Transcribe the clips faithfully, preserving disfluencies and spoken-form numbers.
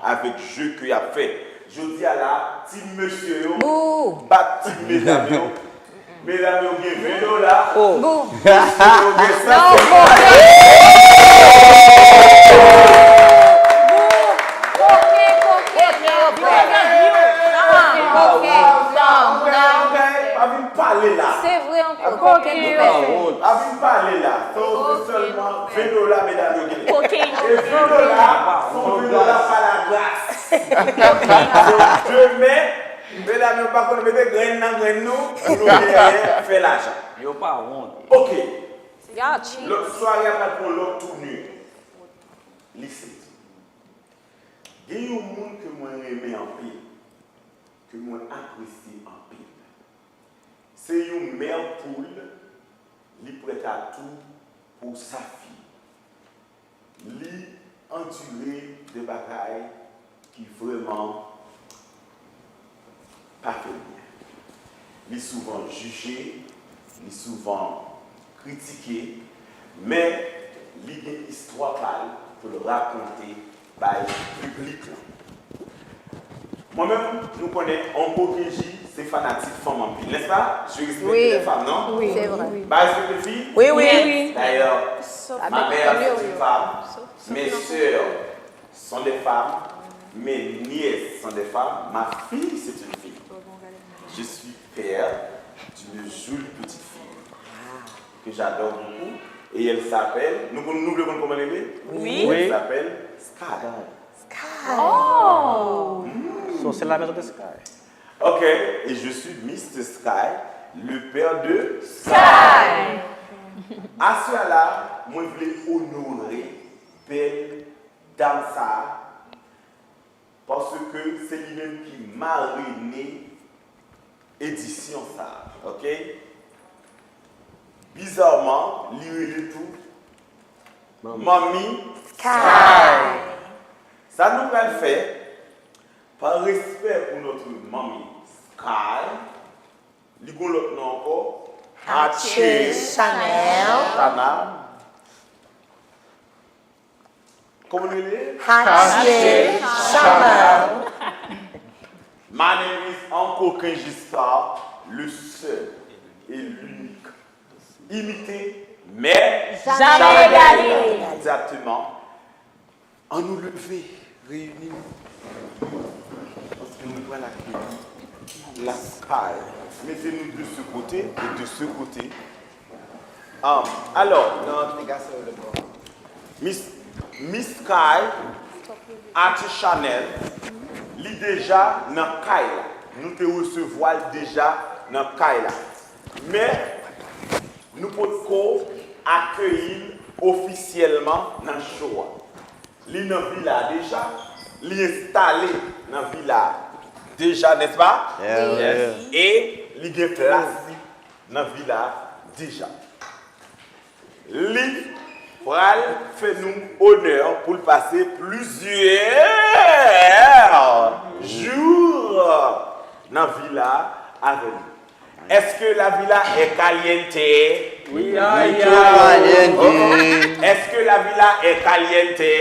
Avèk je ke y ap fè. Jodi a la, team mesye yo bat team medam yo. Medam yo gen ven dola. Mesye yo gen san senkant dola. Pa vin pale la. Se vre ankò, kokenn nou fè. Pa vin pale la. Se sèlman ven dola medam yo gen. E ven dola, se yon ven dola pa lagras. Demen, medam yo pa konn mete grenn nan grenn nou, nou genyen fè lajan. Yo pa wont. Ok. Lòt sware a pral pran lòt touni. Listen. Gen yon moun ke mwen renmen anpil, ke mwen apresye anpil. Se yon mè poul, li prèt a tou pou sa fi. Li andire de bagay ki vrèman pa fè l byen. Li souvan jije, li souvan kritike, men li gen istwa pa l pou l rakonte bay piblik lan. Mwen menm, nou konnen Onko Kenji se fanatik fanm anpil, n'est-ce pas? Je respecte les femmes, non? Wi, se vre. Ba respekte fi? Wi, wi. D'ailleurs, ma mère, c'est une femme. Mes sœurs sont des femmes. Mes nièces sont des femmes. Ma fille, c'est une fille. Je suis père d'une jolie petite fille que j'adore beaucoup. Et elle s'appelle, nou konn, nou vle konn kòman l rele? Wi. Elle s'appelle Sky. Sky. Oh! So, c'est la maison de Sky. Ok, et je suis Mister Sky, le père de Sky. Aswè a la, mwen vle onore bèl dam sa a, paske se li menm ki marene edisyon sa a, ok? Bizarman, li rele tou Manmi Sky. Sa nou pral fè, pa respè pou notre Manmi Sky, li gon lòt non ankò. Hatchie Chanel. Chanel. Kòman nou rele? Hatchie Chanel. My name is Uncle Kenji Star, le seul et l'unique. Imite, mais jamais égalé. Exactement. Ann nou leve, reyini nou. Paske nou pral akeyi la Sky. Mete nou de ce côté et de ce côté. Ah, alò, nan Miss, Miss Sky, Hatchie Chanel, li deja nan kay la. Nou te resevwa l deja nan kay la. Men, nou potko akeyi l ofisyèlman nan show a. Li nan vila a deja, li enstale nan vila a deja, n'est-ce pas? Yeah, yeah. E li gen plas li nan vila a deja. Li pral fè nou onè pou l pase plizyè jou nan vila a avè nou. Est-ce que la villa est caliente? Mucho caliente. Est-ce que la villa est caliente?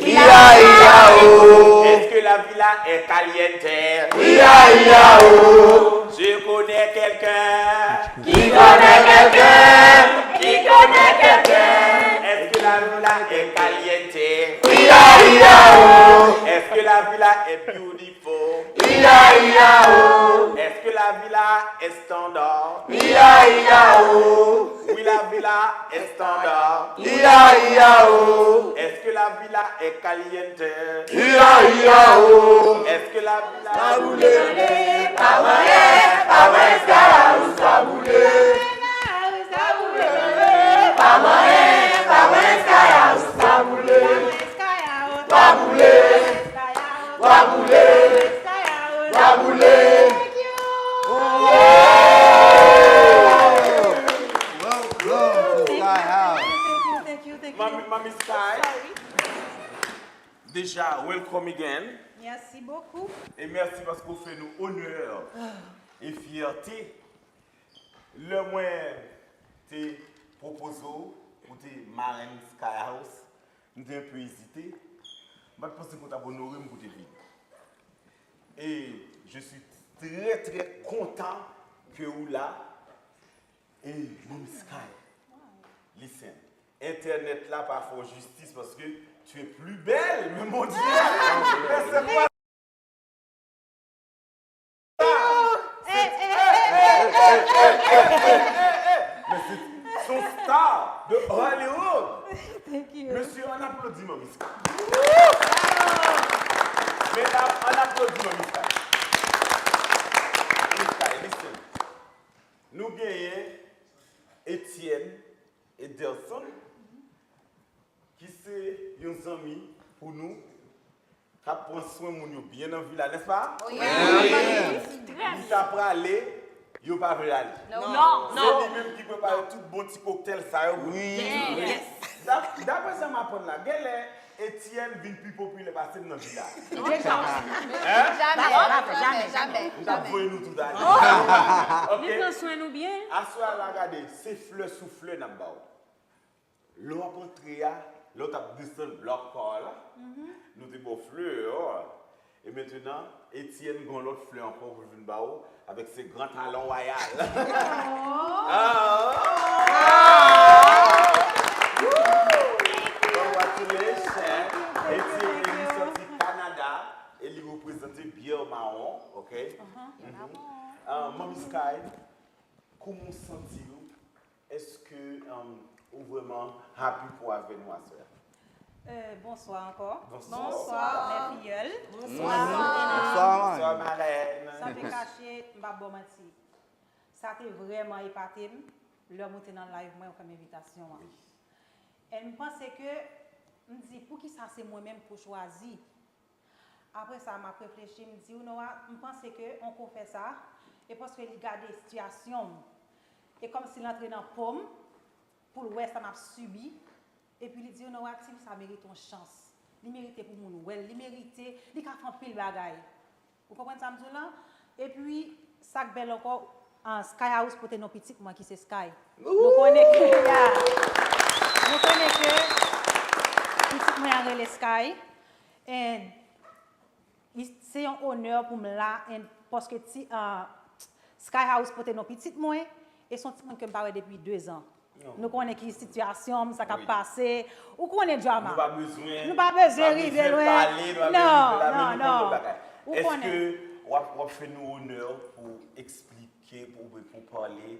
Ia, ia, oh. Est-ce que la villa est caliente? Ia, ia, oh. Je connais quelqu'un. Qui connaît quelqu'un? Qui connaît quelqu'un? Est-ce que la villa est caliente? Ia, ia, oh. Est-ce que la villa est beautiful? Ia, ia, oh. Est-ce que la villa est standard? Ia, ia, oh. Oui, la villa est standard. Ia, ia, oh. Est-ce que la villa est caliente? Ia, ia, oh. Est-ce que la villa... Sa boule, pa manyen, pa manyen, Sky House, sa boule. Pa manyen, pa manyen, Sky House, sa boule. Pa boule. Wa boule! Wa boule! Welcome to Sky House. Thank you, thank you, thank you. Mami, Mami Sky. Deja, welcome again. Merci beaucoup. E mèsi paske w fè nou onè e fyète. Lè mwen te pwopoze w pou te marenn Sky House, m te enpe ezite. pa t panse ke w t ap onore m pou te vini. E je suis très, très content que ou la. E Mommy Sky, listen. Entènèt la pa fè w jistis paske tu es plus belle, men mon Dieu, men se pa Men se son star de Hollywood. Mesye, ann aplodi Manmi Sky. Medam, ann aplodi Manmi Sky. Manmi Sky, listen. Nou genyen Etienne Ederson, ki se yon zanmi pou nou, k ap pran swen moun yo byen nan vil la, nèspa? Wi. Li ta prale, yo pa vle ale. Non. Se li menm ki prepare tout bon ti koktèl sa yo pou nou. Dap- Daprè sa m aprann la, genlè Etienne vin pi popilè pase m nan vil la. Hein? Jamè, jamè, jamè. M t ap voye nou tout ale. Ok. Li pran swen nou byen. Aswè a la, gade, se flè sou flè n ap ba w. Lè w ap antre a, lè w t ap desann blòk pa w la, nou te ba w flè. E mentenan, Etienne gen yon lòt flè ankò pou l vin ba w avèk se gran talon wayal. Ah! Congratulations! Etienne, e li soti Kanada e li reprezante byè mawon, ok? Ah, Manmi Sky, kòman w santi w? Èske, um, ou vrèman happy pou w avè nou aswè a? Euh, bonswa ankò. Bonswa. Bonswa, mè fiyèl. Bonswa. Bonswa, marèn. San te kache, m p ap ba w manti. Sa te vrèman epate m lè w moute nan live mwen, ou fè m envitasyon an. Wi. E m panse ke, m di, poukisa se mwen menm pou chwazi? Apre sa, m ap reflechi, m di, ou know what, m panse ke on kou fè sa, e paske li gade sitiyasyon m, e kòmsi l antre nan po m, pou l wè sa m ap sibi, epi li di, you know what, ti fi sa merite yon chans. Li merite pou moun wè l, li merite, li ka fè anpil bagay. Ou konprann sa m di w lan? Epi, sa k bèl ankò, ah, Sky House pote non pitit mwen ki se Sky. Nou konnen ke, ya, nou konnen ke pitit mwen an rele Sky. And i- se yon onè pou m la, and paske ti, ah, Sky House pote non pitit mwen, e se yon timoun ke m pa wè depi de zan. Nou konnen ki sitiyasyon m, sa k ap pase. Ou konnen drama. Nou pa bezwen, nou pa bezwen rive lwen. Non, non, non. Ou konnen. Èske w ap, w ap fè nou onè pou eksplike, pou, pou pale,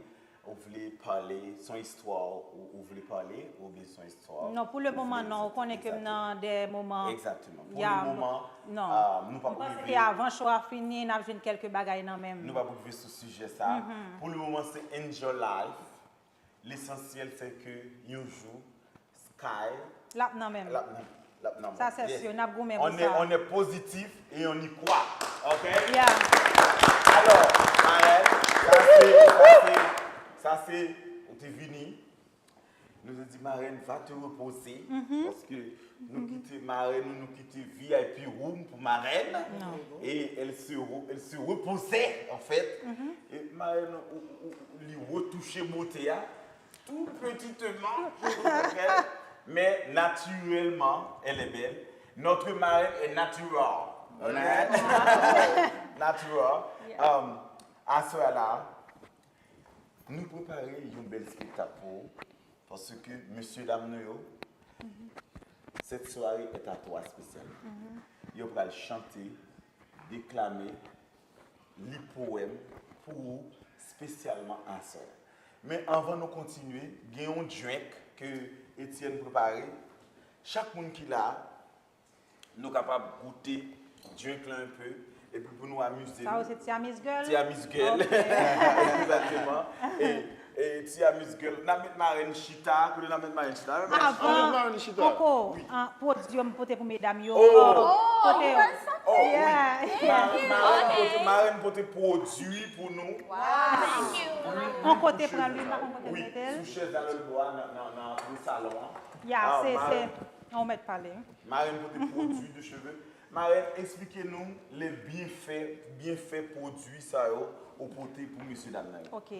ou vle pale, se yon istwa ou, ou vle pale, oubyen se yon istwa? Non, pou le moman, non. Ou konnen ke m nan de moman. Egzakteman. Pou le moman, non. Ah, nou pa pou rive. M panse ke avan show a fini, n ap jwenn kèlke bagay nan men m. Nou pa pou rive sou sijè sa. Pou le moman, se enjoy life. Lesansyèl se ke yon jou, Sky, l ap nan men m. L ap nan, l ap nan men m. Sa se si, n ap goumen pou sa. On est, on est positif et on y croit. Ok? Yeah. Alò, marèn, sa se, sa se, sa se, ou te vini. Nou te di, marèn, va te repoze. Paske nou kite marèn nou, nou kite V I P room pou marèn. E elle se, re- elle se reposait, en fait. E marèn, ou- ou- ou- li retouche bote a, tout petitement, mais naturellement, elle est belle. Notre marraine est natural. Natural. Um, aswè la, nou prepare yon bèl spektak pou ou. Paske, mesye dam nou yo, cette soirée est à toi spécialement. Yo pral chante, deklame, li powèm pou ou espesyalman aswè. Men anvan nou kontinye, gen yon drink ke Etienne prepare. Chak moun ki la, nou kapab goute drink lan enpe, epi pou nou amize nou. Sa yo se ti amuse girl? Ti amuse girl. Ok. Egzakteman. E, e ti amuse girl. N ap met marèn chita, kote n ap met marèn chita? Avan, poko, ah, pwodui yo m pote pou medam yo. Oh, kote yo? Oh, wi. Yeah. Ma- marèn pote, marèn pote pwodui pou nou. Wow. Thank you. On kote pran li, m pa konn kote mete l. Wi, sou chèz la, lòt bò a, nan, nan, nan, nan salon an. Ya, se, se, ou mèt pale. Marèn pote pwodui de cheve. Marèn, eksplike nou lè byenfè, byenfè pwodui sa yo ou pote pou mesye dam nan yo. Ok.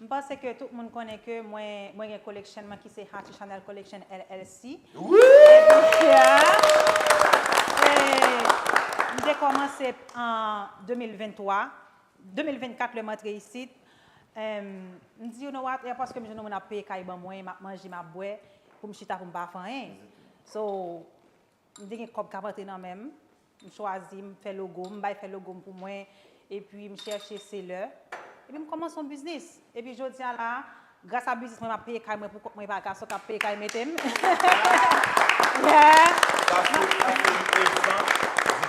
M panse ke tout moun konnen ke mwen, mwen gen collection mwen ki se Hachi Chanel Collection L L C. Wi! Ebyen, ya. kòmanse an de mil venntwa, de mil vennkat, lè m antre isit, em, m di, "You know what?" E paske m jwenn yon moun ap peye kay ban mwen, m ap manje, m ap bwè, pou m chita, pou m pa fè anyen. So, m te gen kòb k ap antre nan men m, m chwazi, m fè logo m, m bay fè logo m pou mwen, epi m chèche selè, epi m kòmanse yon biznis. Epi jodi a la, gras a biznis mwen, m ap peye kay mwen pou kont mwen, pa gason k ap peye kay mete m. Yeah. Sa se, sa se yon egzanp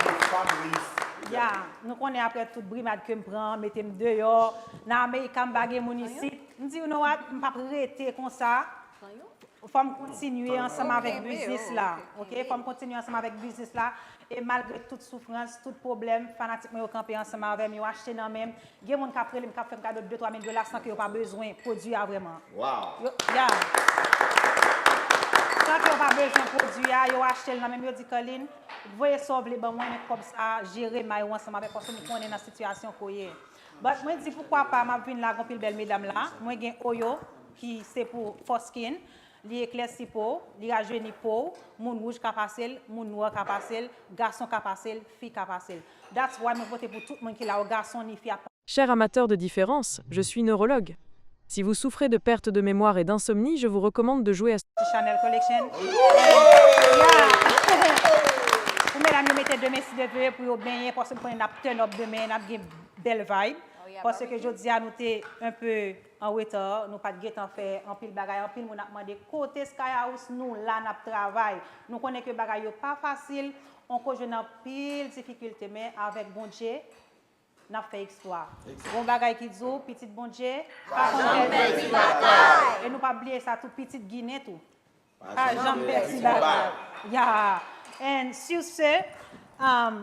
d'une femme réussie. Ya, nou konnen apre tout brimad ke m pran, mete m deyò, nan Amerika m pa gen moun isit. M di, "You know what? M p ap rete konsa." Fò m kontinye ansanm avèk biznis la. Ok, fò m kontinye ansanm avèk biznis la. E malgre tout soufrans, tout pwoblèm, fanatik mwen yo kanpe ansanm avè m, yo achte nan men m. Gen moun k ap rele m, k ap fè m kado de twa mil dola san ke yo pa bezwen pwodui a vrèman. Wow. Yo, ya. San ke yo pa bezwen pwodui a, yo achte l nan men m, yo di, "Carline, voye sa w vle ban mwen, men kòb sa, jere may ou ansanm avè l, paske m konnen nan sitiyasyon ke w ye." But mwen di, poukwa pa, m ap vin la, gon pil bèl medam la. Mwen gen Oyo, ki se pou Foskin. Li eklèsi po w, li rajeni po w, moun wouj ka pase l, moun nwè ka pase l, gason ka pase l, fi ka pase l. That's why mwen vote pou tout moun ki la, gason ni fi ap Cher amateur de différence, je suis neurologue. Si vous souffrez de perte de mémoire et d'insomnie, je vous recommande de jouer à Chanel Collection. Yeah. Pou medam yo mete demen si Dye vle pou yo benyen, paske m konnen n ap turn up demen, n ap gen bèl vibe. Paske jodi a nou te un peu en retard, nou pa t gentan fè anpil bagay, anpil moun ap mande kote Sky House, nou la n ap travay. Nou konnen ke bagay yo pa fasil, on ko jwenn anpil difikilte, men avèk Bondye, n ap fè eksplwa. Gon bagay ki di w, pitit Bondye pa janm pèdi batay. E nou pa bliye sa tou, pitit Ginen tou. Pa janm pèdi batay. Yeah. And sur ce, um,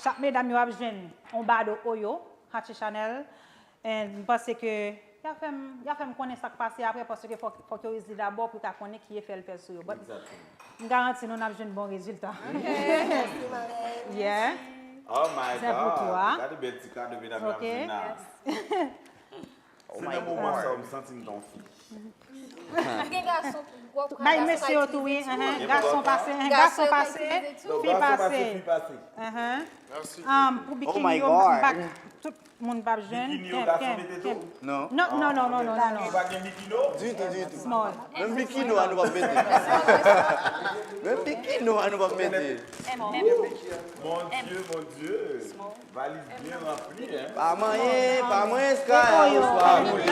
chak medam yo ap jwenn on bado Oyo, Hachi Chanel. And m panse ke y a fè m, y a fè m konnen sa k pase apre, paske fòk, fòk yo izi dabò pou yo ka konnen ki efè l fè sou yo. But m garanti nou n ap jwenn bon rezilta. Mèsi, ma reine. Yeah. Oh my God. Gade bèl ti kado medam yo ap jwenn la. Se nan moman sa a m santi m t on fi. Gen gason, bay mesye yo tou, wi. Gason pase, gason pase, fi pase. Pou bikini yo, m pa, tout moun p ap jwenn. Bikini yo, gason mete tou? Non. Non, non, non, non, non, non. Bikini pa gen bikini? Ditou, ditou. Small. Menm bikini a nou p ap mete. Menm bikini a nou p ap mete. Mon Dieu, mon Dieu. Valiz byen ranpli, hein? Pa manyen, pa manyen, Sky House pa boule.